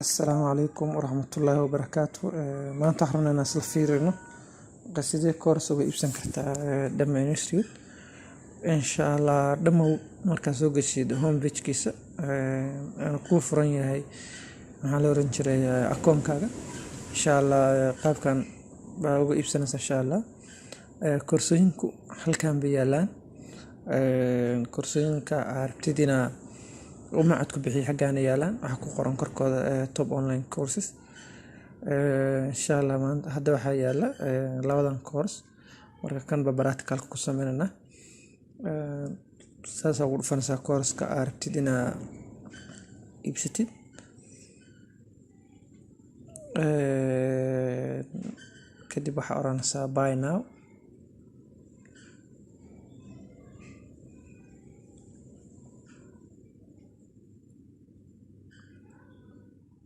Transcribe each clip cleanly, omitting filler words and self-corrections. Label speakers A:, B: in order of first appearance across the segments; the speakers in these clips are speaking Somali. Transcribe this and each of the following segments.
A: Asalaamu calaykum waraxmatullaahi wabarakaatu. Maanta waxaan rabnaa inaan isla fiirino sidee course uga iibsan kartaa Dhamma Institute. Insha Allah, Dhammow markaad soo geshid homepage-kiisa aanu kuu furan yahay, maxaa la oran jiray, akoonkaaga. Insha Allah, qaabkan baa uga iibsanaysaa. Insha Allah, koorsooyinku halkan bay yaalaan. Koorsooyinka aad rabtid inaa uu macadku bixiyo xaggaana yaalaan. Waxaa ku qoran korkooda "top online courses". Insha Allah, maanta hadda waxaa yaala labadan course. Marka kan ba practical ku sameynana. Saasaa ugu dhufanaysaa course-ka aad rabtid inaa iibsatid. Kadib waxaa oranaysaa "buy now".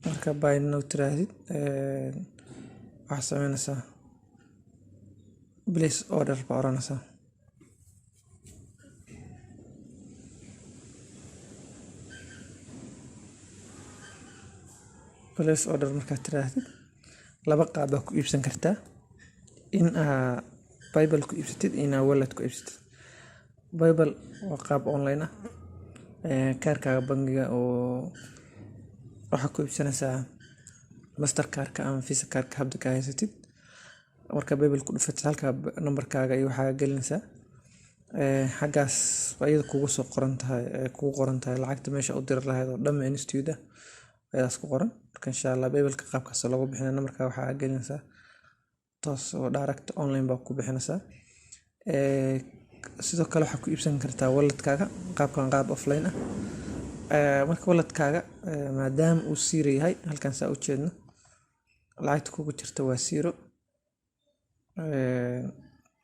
A: Marka "buy now" tiraahdid, waxaa sameynaysaa "place order" baa oranaysaa. "Place order" markaad tiraahdid, laba qaab baa ku iibsan kartaa: in aa PayPal ku iibsatid, in aa wallet ku iibsatid. PayPal waa qaab online ah. Kaarkaaga bangiga oo waxaa ku iibsanaysaa, Mastercard-ka ama Visa card-ka hadda ka haysatid. Marka PayPal ku dhufatid, halkaa nambarkaaga iyo waxaa gelinaysaa. Xaggaas iyada kugu soo qoran tahay, kugu qoran tahay lacagta meesha u diri lahayd oo Dhamma Institute ah ayaas ku qoran. Marka insha Allah, PayPal-ka qaabkaas loogu bixinaya. Nambarka waxaa gelinaysaa toos oo direct online baa ku bixinaysaa. Sidoo kale waxaa ku iibsan kartaa wallet-kaaga. Qaabkan qaab offline ah. Marka wallet-kaaga maadaama uu zero yahay, halkan saa u jeedno, lacagta kugu jirta waa zero.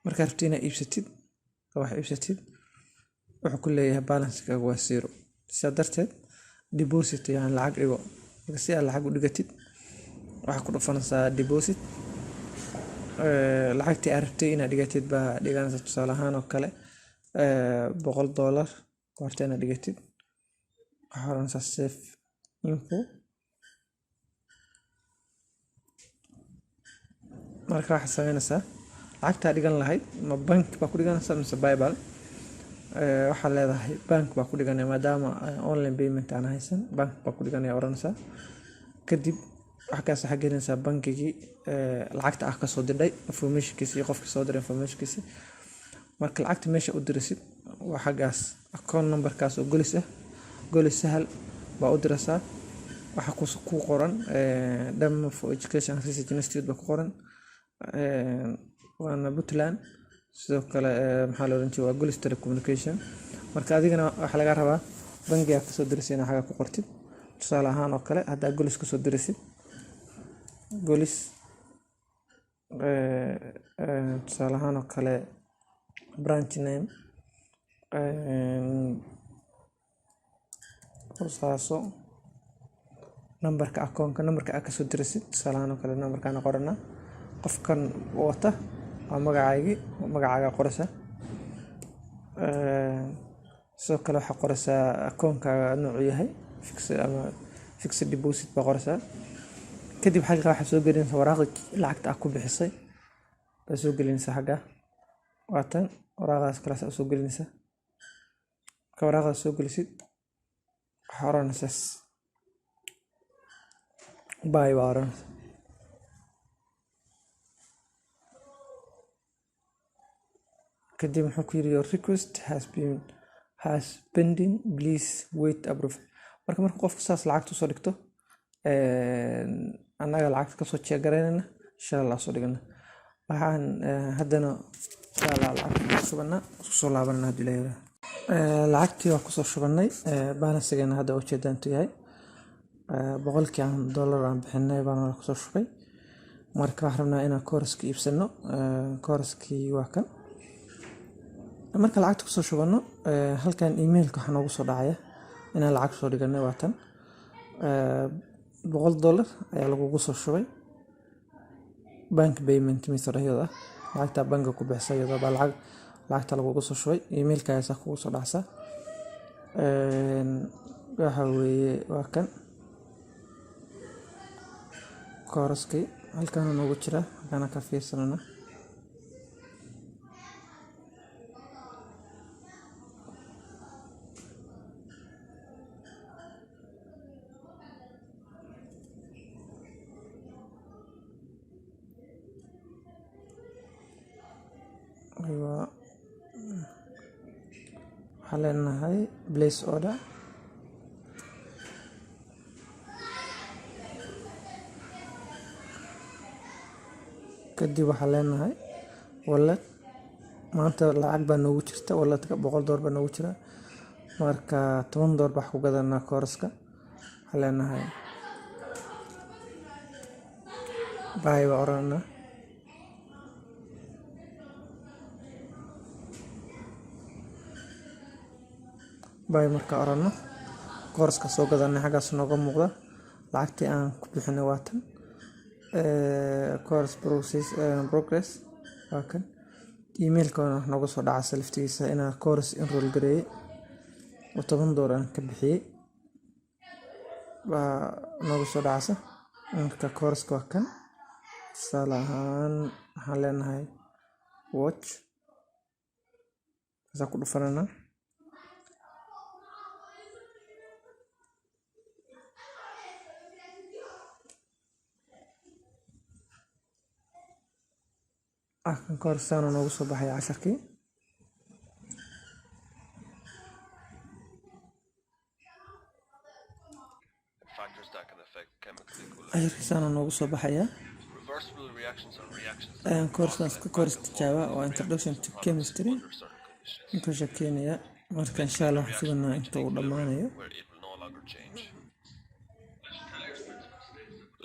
A: Markaad rabtid inaad iibsatid, wax iibsatid, wuxuu ku leeyahay balance-kaaga waa zero. Sidaa darteed deposit, yani lacag dhigo. Marka si aad lacag u dhigatid, waxaa ku dhufanaysaa deposit. Lacagtii aad rabtay inaad dhigatid baa dhiganaysaa. Tusaale ahaan oo kale, $100 baa rabtaa inaad dhigatid. Waxaa oranaysaa "save info". Marka waxaad sameynaysaa, lacagtaa dhigan lahayd ma bank baa ku dhiganaysaa mise PayPal? Waxaad leedahay bank baa ku dhiganaya, maadaama online payment aan haysan, bank baa ku dhiganaya oranaysaa. Kadib waxkaas waxaa gelinaysaa bankigii lacagta ah kasoo diray informationkiisa iyo qofkii soo diray informationkiisa. Marka lacagta meesha u dirisid waa xaggaas, account numberkaas oo Golis ah, Golis Sahal baa u diraysaa. Waxaa ku qoran Dhamma for Education and Research Institute baa ku qoran, waana Puntland. Sidoo kale, maxaa la oran jiray, waa Golis Telecommunication. Marka adigana waxaa lagaa rabaa bangiga kasoo diraysa inaad xagga ku qortid. Tusaale ahaan oo kale, haddaa Golis kasoo dirisid, Golis, tusaale ahaan oo kale, branch name Boosaaso, nambarka akoonka, nambarka aad kasoo dirisid, tusaale ahaan oo kale, nambarkaan qoranaa. Qofkan wata waa magacaygii, magacaaga qoraysaa. Sidoo kale waxaa qoraysaa akoonkaaga noocuu yahay, fixed ama fixed deposit baa qoraysaa. Kadib xagga waxaa soo gelinaysaa waraaqda lacagta aad ku bixisay baa soo gelinaysaa xagga. Waatan waraaqdaas kale soo gelinaysaa. Marka waraaqdaas soo gelisid, waxaa oranaysaa "buy" baa oranaysaa. Kadib muxuu ku yiri? "Your request has pending, please wait approve." Marka qofku saas lacagta usoo dhigto, annaga lacagta kasoo check garaynayna, insha Allah soo dhigana. Waxaan haddana insha Allah lacagta ku shubanaa, isku soo laabanana haddii la yiraahdo. Lacagtii waa kusoo shubanay. Balance-geena hadda ujeedaan intuu yahay, 100-kii aan dollar aan bixinay baan kusoo shubay. Marka waxaan rabnaa inaan course-ka iibsano. Course-kii waa kan. Marka lacagta kusoo shubano, halkan emailka waxaa noogu soo dhacaya inaan lacag soo dhiganay. Waa tan, $100 ayaa lagugu soo shubay, bank payment method iyadoo ah, lacagta banka ku bixisay iyadoo baa lacagta lagugu soo shubay. Emailka ayaa kugu soo dhacsa. Waxa weeye waa kan. Course-kii halkaan noogu jira, halkaan ka fiirsanana. Aywa, waxaan leenahay place order. Kadib waxaan leenahay wallet. Maanta lacag baa noogu jirta walletka, $100 baa noogu jira. Marka $10 baa ku gadanaa course-ka. Waxaan leenahay buy baa oranaa. Buy marka orano, course-ka soo gadanay xaggaas nooga muuqda. Lacagtii aan ku bixinay waa tan. Course process progress waa kan. Email-ka nooga soo dhacaysa laftigiisa inaan course enroll gareeyay oo $10 aan ka bixiyay baa nooga soo dhacaysa. Marka course-ka waa kan. Tusaale ahaan waxaan leenahay watch, kaasaan ku dhufananaa. Kan course saan noogu soo baxay casharkii.
B: Factors that can affect chemical equilibrium.
A: Casharkii saan noogu soo baxayaa.
B: Reversible reactions are reactions that
A: Course-kaas ka course tijaaba waa Introduction to Chemistry.
B: under certain conditions
A: Intuu sheekeynaya. Marka insha Allah waxaan suganaa inta uu dhammaanayo.
B: where it will no longer change.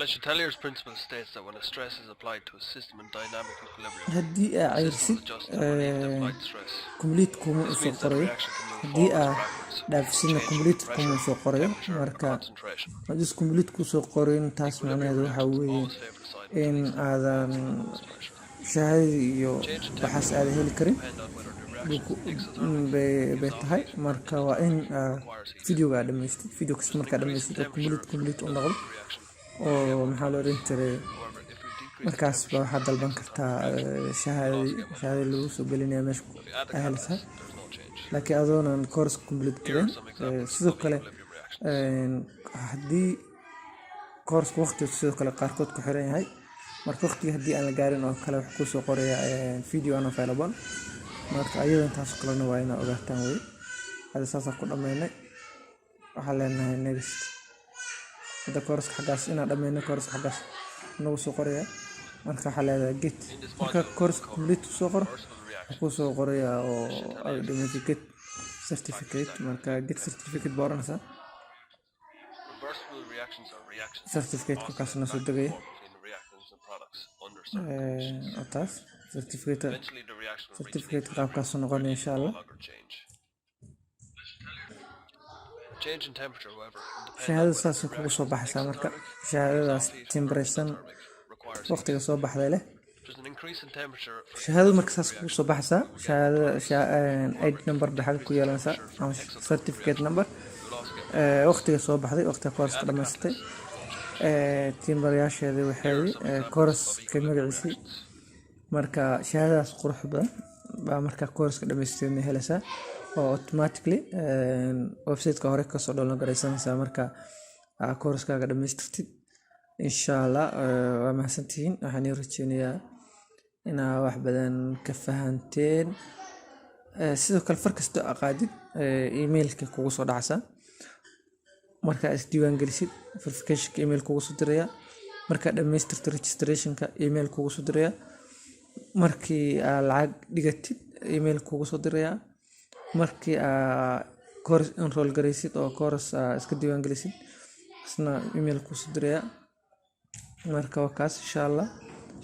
B: Le Chatelier's principle states that when a stress is applied to a system in dynamic equilibrium,
A: Haddii aa
B: the system
A: ceyrsid,
B: will adjust to relieve the applied stress.
A: complete kuma
B: This
A: usoo
B: means that the
A: qorayo.
B: reaction can move
A: Haddii
B: forwards
A: aa
B: or backwards,
A: dhaafisidna,
B: change
A: complete
B: pressure,
A: kuma usoo qorayo.
B: temperature, or
A: Marka
B: concentration.
A: haddii complete kusoo qorin, taas
B: Equilibrium
A: macnaheedu waxaa
B: reactions
A: weeye
B: always favor the side with the
A: in
B: least
A: aadan
B: lowest pressure.
A: shahaadadii iyo
B: Change in
A: waxaas
B: temperature
A: aadan heli karin
B: depend on whether the
A: buu
B: reaction
A: ku-
B: is exothermic,
A: bay tahay. Marka waa in
B: requires heat.
A: videoga aad dhamaystid. Video kasta markaa
B: Increase in
A: dhamaystid oo
B: temperature
A: complete complete u noqdo
B: reaction.
A: oo maxaa la oran jiray,
B: However, if we decrease the
A: markaas ba
B: temperature,
A: waxaad dalban kartaa shahaadadii. Shahaadadii lagu soo gelinaya meesha
B: if we add the
A: aa helaysaa,
B: catalyst, there's no change.
A: laakiin adoonan course complete
B: Here are
A: gareyn.
B: some examples
A: Sidoo
B: of
A: kale
B: equilibrium reactions.
A: haddii course waqti sidoo kale qaarkood ku xiran yahay, marka waqtiga haddii aan la gaarin oo kale, wuxuu kusoo qoraya video unavailable. Marka ayadan taas oo kalena waa inaa ogaataan wey. Hadda saasaan ku dhameynay. Waxaan leenahay next. Hadda course xaggaas inaan dhameynay, course xaggaas nagu soo qoraya. Marka waxaa leedahay get.
B: In this
A: Marka
B: module,
A: course
B: we'll cover
A: complete soo qoro,
B: reversible reactions,
A: wuxuu kusoo qorayaa oo ay dhameysay get certificate. Marka get certificate baa oranaysaa.
B: Reversible reactions are reactions that
A: Certificate
B: oscillate
A: kaas noo soo
B: back and
A: degaya.
B: forth between the reactants and products under certain conditions.
A: Oo taas certificate.
B: Eventually, the reaction will reach an
A: Certificate
B: equilibrium
A: qaabkaasuu noqonaya
B: where it
A: insha
B: will no
A: Allah.
B: longer change. Change in temperature, however, will depend on
A: Shahaadada
B: whether the
A: saasay kugu
B: reaction
A: soo
B: is
A: baxaysaa. Marka
B: exothermic,
A: shahaadadaas
B: gives off heat, or
A: timbraysan,
B: endothermic, requires heat.
A: waqtiga soo baxday leh.
B: There's an increase in temperature for
A: Shahaadadu marka saas
B: exothermic
A: kugu
B: reaction,
A: soo baxaysaa.
B: we will get
A: Shahaadada
B: products.
A: ID number bay xagga ku yeelanaysaa
B: Temperature for
A: ama
B: exothermic
A: certificate
B: reaction,
A: number.
B: we will also get
A: Waqtiga soo baxday, waqtiga course ka
B: add the
A: dhamaysatay,
B: catalyst, there's no change.
A: timbarayaasheedii,
B: Here are
A: waxeedii,
B: some examples of
A: course-ka
B: equilibrium
A: magaciisii.
B: reactions.
A: Marka shahaadadaas qurux badan baa marka course-ka dhamaystirna helaysaa oo automatically website-ka hore kasoo download garaysanaysaa marka aa course-kaaga dhamaystirtid insha Allah. Waa mahadsantihiin. Waxaan ii rajeynayaa inaa wax badan ka fahanteen. Sidoo kale far kasta aa qaadid, emailka kugu soo dhacaysaa. Markaa isdiiwaan gelisid, verificationka email kugu soo diraya. Markaa dhamaystirto registrationka, email kugu soo diraya. Markii aa lacag dhigatid, email kugu soo diraya. Markii aa course enroll garaysid oo course aa iska diiwaan gelisid, isna email kugu soo diraya. Marka waa kaas insha Allah.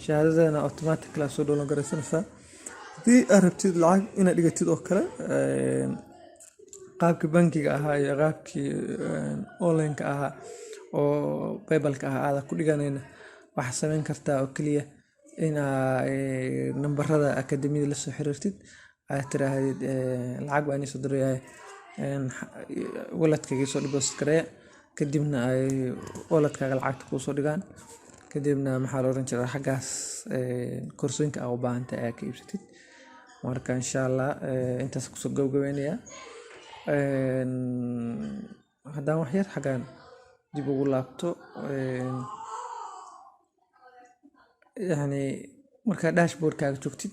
A: Shahaadadana automatically aa soo download garaysanaysaa. Haddii aad rabtid lacag inaad dhigatid oo kale, qaabkii bangiga ahaa iyo qaabkii online-ka ahaa oo PayPal-ka ahaa aadan ku dhiganayna, waxaad samayn kartaa oo keliya inaa nambarada akademiyada la soo xiriirtid, aad tiraahdid lacag baan iisoo dirayaa, walletkayga isoo deposit gareeya. Kadibna ay walletkaaga lacagta kuu soo dhigaan. Kadibna, maxaa la oran jiray, xaggaas koorsooyinka aa u baahantahay ayaa ka iibsatid. Marka insha Allah intaas kusoo gabagabeynaya. Haddaan wax yar xaggan dib ugu laabto, yani markaa dashboard-kaaga joogtid,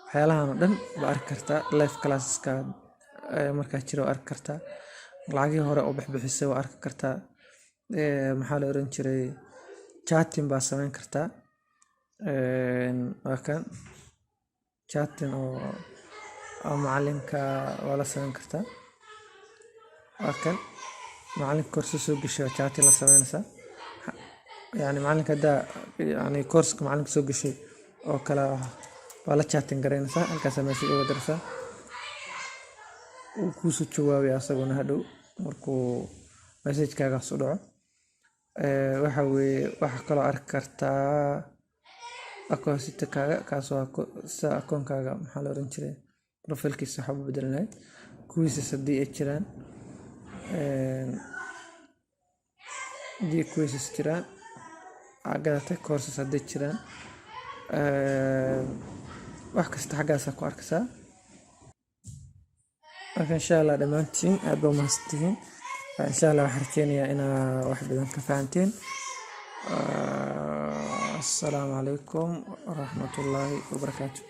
A: waxyaalahan oo dhan waa arki kartaa. Live classes-ka markaa jira waa arki kartaa, lacagihii hore oo bixbixisay waa arki kartaa. Maxaa la oran jiray, chatting baa samayn kartaa. Waa kan chatting oo macalinka waa la samayn kartaa. Waa kan macalinka course soo gashay, waa chatting la sameynaysaa. Yani macalinka haddaa, yani course-ka macalinka soo gashay oo kale waa la chatting garaynaysaa, halkaasaa message uga diraysaa, wuu kuusoo jawaabaya asaguna hadhow markuu message-kaagaas u dhaco. Waxa weeye, waxaa kaloo arki kartaa account-kaaga, kaas waa sida akoonkaaga, maxaa la oran jiray, profile-kiisa waxba bedelan lahayd, quizzes haddii ay jiraan, haddii quizzes jiraan aa gadatay, courses hadday jiraan, wax kasta xaggaasaa ku arkaysaa. Marka insha Allah dhammaantiin aad baa umahadsantihiin. Insha Allah waxaan rajeynayaa inaa wax badan ka fahanteen. Assalaamu calaykum waraxmatullaahi wabarakaatu.